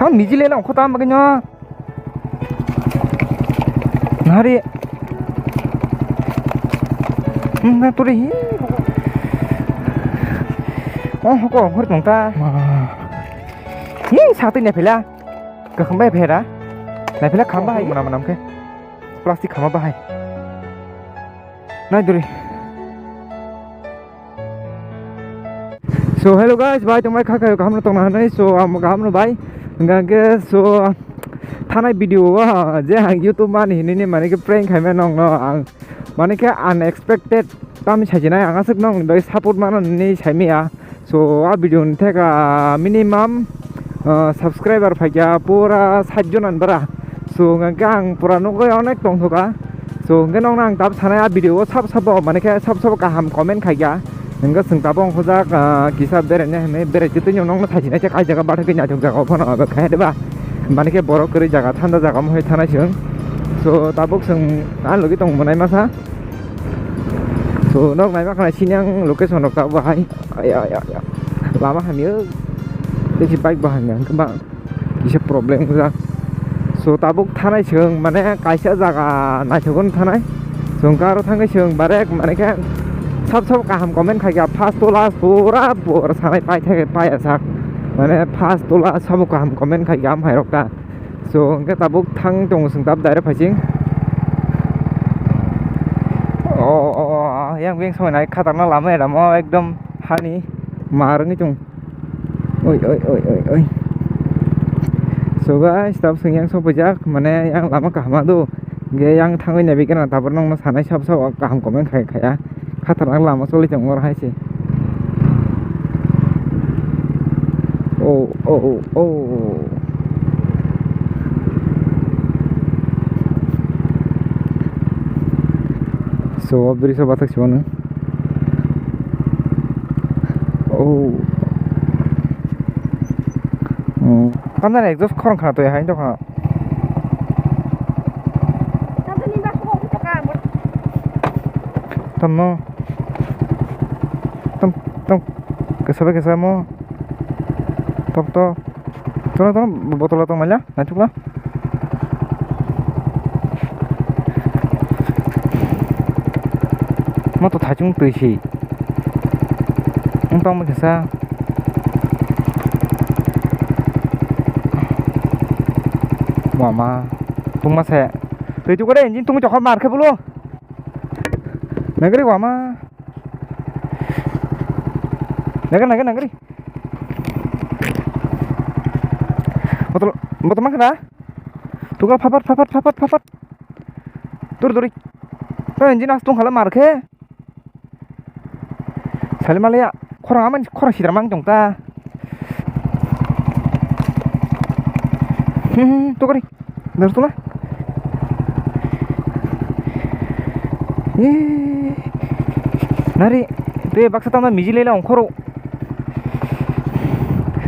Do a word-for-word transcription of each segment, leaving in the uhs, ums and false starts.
Ang mijile lang khota bagino. Nari. Hmm, na turi hi. Oh, hoko, hor tong ta. Hi, sati ne phela. Ka khambai phera. Na phela khamba hai. Mana manam ke. Plastic khama bahai. Nai duri. So hello guys, bai tongbai kha kha kaham no tongna hanai. So am kaham no bai. Hingke so thanai video o je ang YouTube mani hinini mani ke prank khaima nong no ang mani ke unexpected tami sajinai ang aswk nong bai support mano ni saimaya. So a video ni theka minimum ah, subscriber phaikya pura sat jon anbara. So hingke ang pura nugwi onek tongthoka. So hingke nokno ang tab sanai a video o sab sabo mane khe sab sabo kaham comment khaikya. Hingke chwng tabuk ongkhojak ah, kisa beraina hinwi berai twi nokno sajinai khe kai jaga bathai khe naitok jaga o phano abo khe diba. Mane khe borok kwrwi jaga thanda jaga mohai thanai chwng. So tabuk chwng a logi tong monai masa. So nok naima khna sini ang location rok tabuk hai. Aya, aya, aya. Lama hamya. Tei si bike bo hamya hwnkhe ba kisa problem wngjak. So tabuk thanai chwng mane kaisa jaga naithokgwi thanai. Chwng khe aro thangwi chwng barek mane khe sab sab kaham comment khaikha first tola pura pura sanai paithakhe paiya sak. Mane first tola sabo kaham comment khaikha amhairok ta. So hingke tabuk thang tongo chwng tab direct phaising. O, o, o, o, yang beng soi nai khatarna lama era mo ekdom hani mar wngwi tong. Oi, oi, oi, oi, oi. So guys, tab chwng yang sophaijak mane yang lama kaham do. Hingke yang thangwi nai bikhe na tabuk nokno sanai sab sab kaham comment khai khaya. Khatarnak lama choli tongo oro hai se. Oh, oh, oh, oh. So, o bridge o bathak se mano. Oh. Hmm. Tamni exhaust khorang khna twi hai tongkha. Tamo. Tam, tam. Kesa bai kesa mo. Tok, tok. Tono, tono, botol tong manya. Naitukla. Mo to thaichung twi si. Wng tong kesa. Wama. Tungma se. Twi tukare engine tungwi tokha mar khe bolo. Nagari wama. Nagari, nagari, nagari. Botol, botol mangkha na? Tukar phapat, phapat, phapat, phapat. Dur, duri. To engine as tungkhala mar khe. Sali malaya. Khorang aman, khorang sidra mang tong ta. Hmm, hmm, hmm, tukari. Dur tula. Eh. Nari, tei baksa tangna miji lela ongkhoro.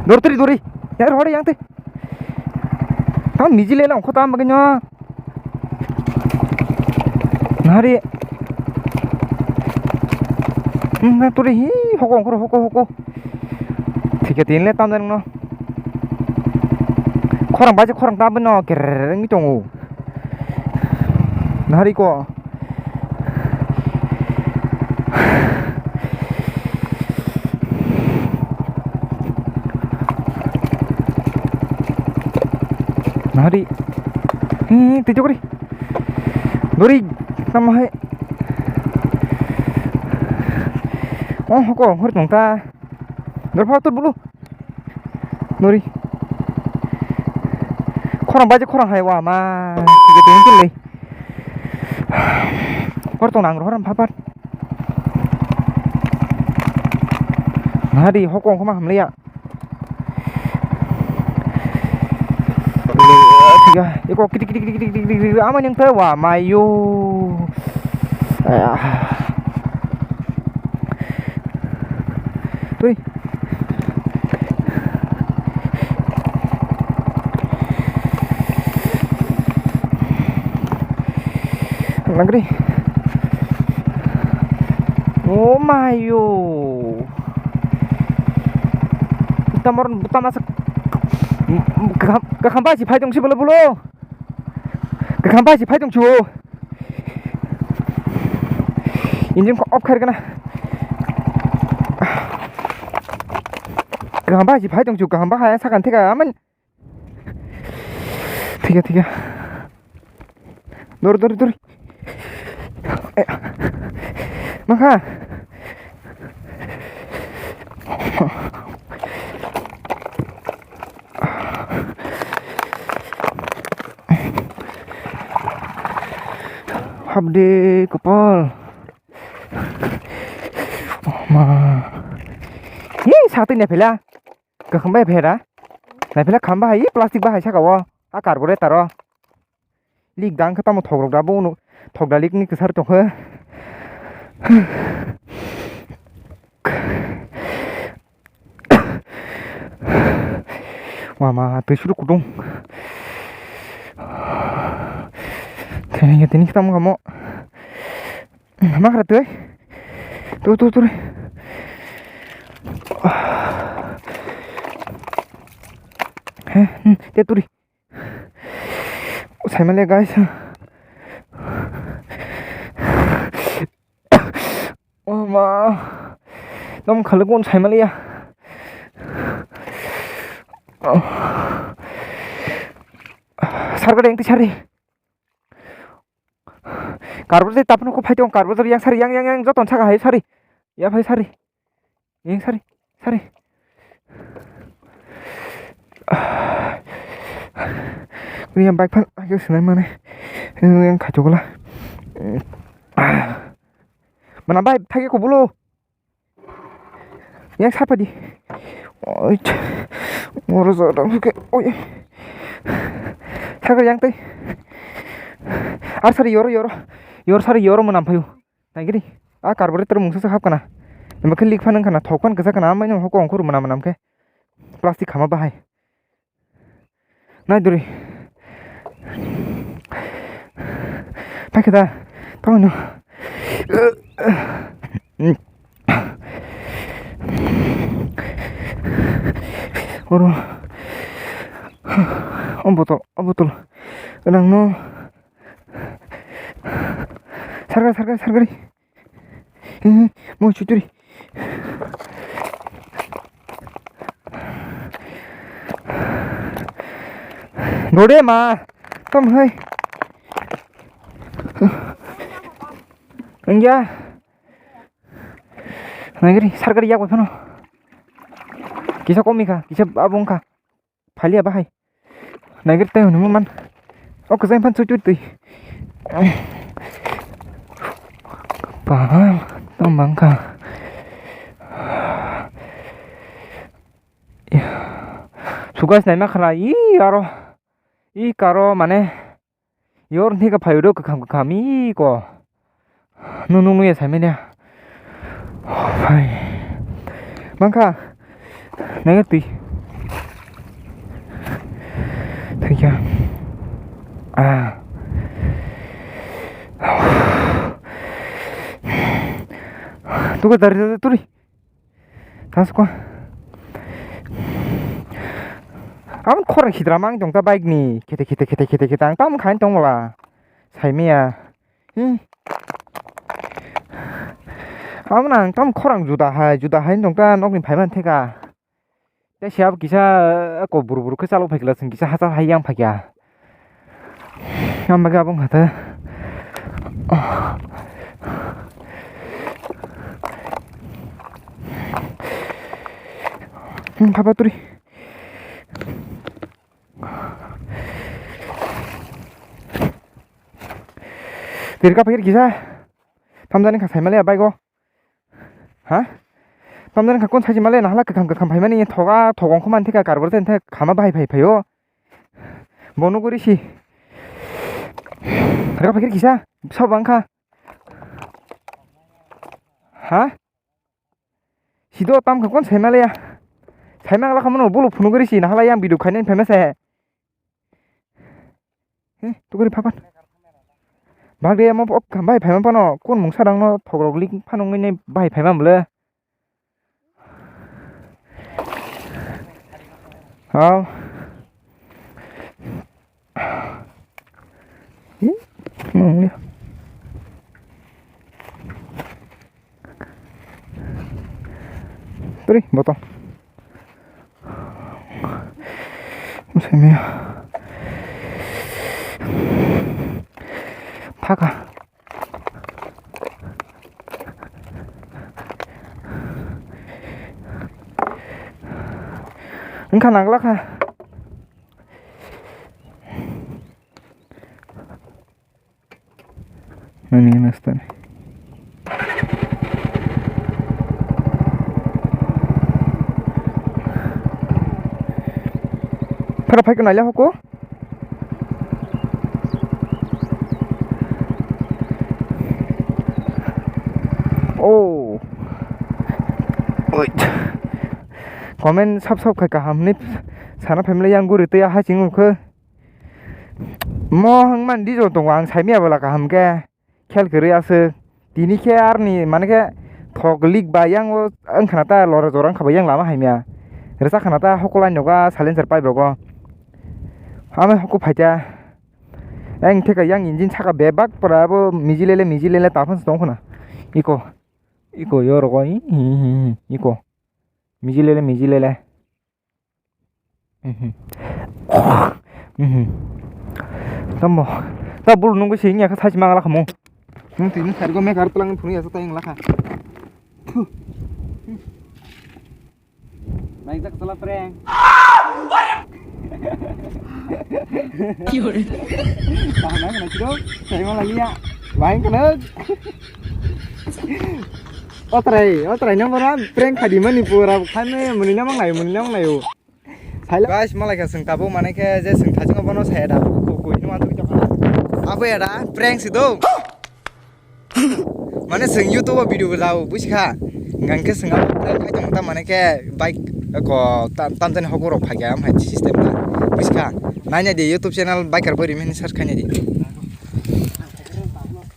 Dortri dori. Yar hore yang te. Tang miji lela ongkho tam bagino. Nari. Hmm, na turi hi hoko ongkhoro hoko hoko. Thike tin le tam no. Khorang baje khorang tam no kereng tongo. Nari ko. Nari. Hi, tei chokri. Dori, tamo hai. Oh, hoko, hor tong ta. Dor pha tur bulu. Nori. Khorang baje khorang hai wa ma. Tiga tiga tiga le. Hor tong nang hor am phapat. Nadi hokong khoma hamliya. Tiga, eko kiti kiti kiti kiti kiti kiti ama yang te wa mayo. Ah. Tui. Nagri. Oh mayo. Buta moron, buta masak. Kaham, kaham bai si phai tong si bolo bolo. Kaham bai si phai tong si o. Engine ko off khair kana. Kaham bai si phai tong si, kaham bai hai sakan thika aman. Thika, thika. Dor, dor, dor. Eh. Mangkha. Habde kopal. Ma. Hi, satwi naphela. Kakham bai phera. Naphela kham bahai, plastic bahai saka o. A carburetor o. Lik dang khe tamo thogrok da bo no. Thok da lik ni kwsar tong khe. Mama, twi suru kudung. Tini, tini khe tamo kamo. Ma khara twi. Tu, tu, tu. He, hmm, te turi. Saimale, guys. Oh, ma. Nom khalukun saimale ya. Sarga deng ti sari. Karbor je tapno ko phai tong, karbor je yang sari, yang, yang, yang, joton saka hai sari. Ya phai sari. Yang sari, sari. Kuni yang bike phan, ayo senai mane. Yang khachu gula. Mana bai phai ko bulo. Yang sapa di. Oi. Ngoro jora buke. Oi. Sakar yang tei. Ar sari yoro, yoro. Yor sari yoro manam phayu. Naigiri. A carburetor mungsa se hap kana. Ema khe lik phan wngkha na, thok phan kwchak kana, amaino hoko ongkhor manam manam khe. Plastic khama bahai. Nai duri. Paikhe da. Tamo no. Oro. O botol, o botol. Nang no. Sarga, sarga, sarga. Mo chuturi. Dode ma. Tam hai. Engya. Nagiri sarkari yak phano. Kisa komi kha, kisa abung kha. Phalia bahai. Naigir tei hwnwi man. O kwchai phan chuchur twi. Bahai tong bang kha. Sugas naima khna i aro. I karo mane. Yor ni ka phayo do kwkham kwkham i ko. Nung nung nuya saimanya. Phai. Mangkha. Nangya twi. Thikya. Ah. Tuka dari dari turi. Tasko. Ang khorang sidra mang tong ta bike ni. Khete khete khete khete khete ang tam khain tong wala. Saimanya. Hmm. Amo nang tam khorang juda hai, juda hai nong ta nokni phaiman theka. Tei siya kisa ko buru buru khe chalok phaikla, chwng kisa hachal hai yang phaikya. Ang bagwi abo wngkha ta. Hmm, khapa turi. Tirka phikir kisa. Tamjani kha saimale bike o. Ha? Tamjani kha kon saji male nahla kwkham kwkham phaimani thoga thogong khoma thika karbor ten thek khama bahai phai phaio. Bono guri si. Tirka phikir kisa. Sab bangkha. Ha? Sido tam kha kon saimale ya. Saimang la khamano bulu phunu guri si nahla yang bidu khainen phaima se. He, tukuri phapan. Bagde amo ok bai phaima pano kon mungsa dangno thogrok lik phanungni bai phaima mle. Hao. Turi, botol. Simi. Thaka. Wngkha nangla kha. Nani master. Phara phai ko naila hoko. Oh. Wait. Comment sab sab khai kaham ni sana family yang guri tei ahai ching ukhe. Mo hwngmani di jotong ang saimya bwla kaham khe khel kwrwi aswk. Tini khe arni mane khe thok lik ba yang o wngkhana ta lora jora wngkha ba yang lama haimya. Rwchak khana ta hokolai noga silencer pipe rogo. Amo hoko phaikha. Yang theka yang engine saka bebak pora abo mijilele mijilele taphans tong khna. Iko. Iko yorogo i. Iko. Mijilele mijilele. Mhm. Mhm. Tamo. Ta bulu nungwi sing ya kha sachi mangala khamu. Nung tini sargo me kar tlang phunu ya sa tayang lakha. Naijak chala prank. Kiyore. Tahan na kena kiro. Saya mau lagi ya. Lain kena. Otrai, otrai nang ora prank khadi mani pura khane muni nang nai muni nang nai o. Guys, malai kha sing tabo mane khe je sing thajing obono saya da. Koi no atu kita. Abo ya da prank si do. Mane sing YouTube o video bo jao buji kha. Ngang khe sing abo prank khai tong ta mane khe bike ko tam jani hoko rok phai ga am hai system da. Buji kha. Naina di YouTube channel biker bori mini search khaina di.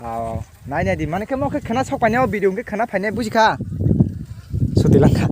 Aw. Naina di, mane khe mo khe khana sok painai o video khe khana phainai buji kha. Suti langkha.